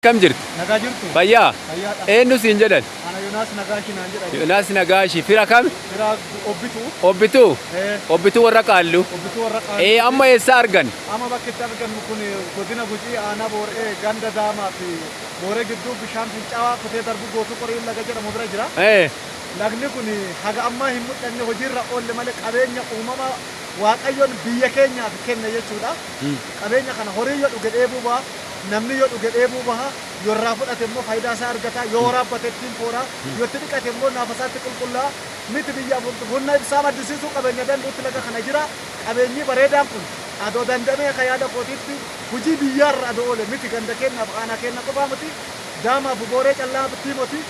Akkam jirtu? Nagaa jirtu? Fayyaa? Fayyaadha. Eenyu siin jedhan? Ana Yonaas Nagaashii naan jedhama. Yonaas Nagaashii. Fira kami? Fira Obbituu. Obbituu? Eh. Obbituu warra Qaallu. Obbituu warra Qaallu. Ee amma eessa argan? Amma bakki itti argannu kun godina Gujii aanaa Boor'ee ganda Daamaa fi Booree gidduu bishaan fincaa'aa kutee darbu Gootuu Qorii laga jedhamu bira jira. Ee. Lagni kun haga ammaa hin mul'anne hojiirra oolle malee qabeenya uumamaa Waaqayyoon biyya keenyaaf kenne jechuudha. Qabeenya kana horii yoo dhuge dheebuu baha, namni yoo dhuge dheebuu baha, yoo irraa fudhate immoo faayidaa isaa argata, yoo waraabbate ittiin foora, yoo itti dhiqate immoo naafa isaatti qulqullaa'a. Miti biyyaaf humna ibsaa maddisiisuu qabeenya danda'utti laga kana jira. Qabeenyi bareedaan kun adoo danda'amee akka yaada kootiitti hojii biyyaarra adoo oole miti ganda keenyaaf aanaa keenya qofaa miti Daamaaf Booree callaa miti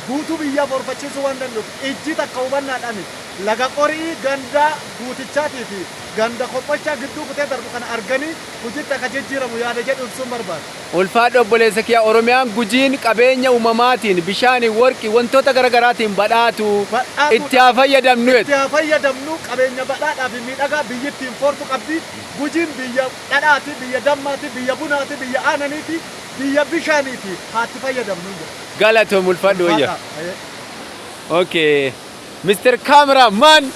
guutuu biyyaa foorfachiisuu waan danda'uuf ijji takka hubannaadhaan laga Qorii ganda Guutichaatii fi ganda Kopholchaa gidduu kutee darbu kana arganii hojiitti akka jijjiiramu yaada jedhu ibsuun barbaada. Ulfaadhu obboleessa kiyya. Oromiyaan Gujiin qabeenya uumamaatiin, bishaaniin, worqii, wantoota gara garaatiin badhaatu. Badhaatuudha. Itti haa fayyadamnu Itti jette. haa fayyadamnu. Qabeenya badhaadhaa fi miidhagaa biyyi ittiin foortu qabdi. Gujiin biyya dhadhaati, biyya dammaati, biyya bunaati, biyya aananiiti, biyya bishaaniiti. Haa itti fayyadamnu jedha. Galatoomi ulfaadhu wayya. Ulfaadhaa. Hayyee. Okay. Mr. Camera Man.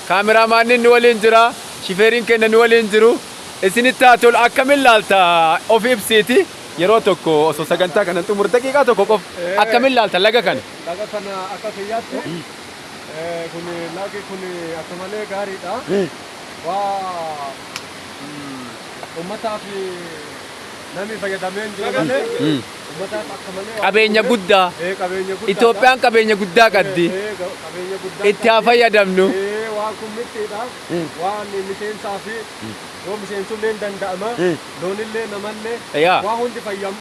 Camera nu waliin jira. Shifeeriin keenya nu waliin jiru. Isinitti haa tolu. Akkamiin laalta of ibsiiti? Yeroo tokko osoo sagantaa kana xumur daqiiqaa tokko qofa. Akkamiin laalta laga kana? Laga kana akka kiyyaatti kun lagi kun akka malee gaariidha. Waa uummataaf namni fayyadamee hin jiru malee uummataaf akka malee waa Qabeenya guddaa. Qabeenya guddaa. Itoophiyaan qabeenya guddaa qabdi. Qabeenya guddaa. Itti haa fayyadamnu. Waan kun mixxiidha. Waan miseensaa fi yoo miseensullee hin danda'ama. Loonillee namallee Yaa. waa hundi fayyamu.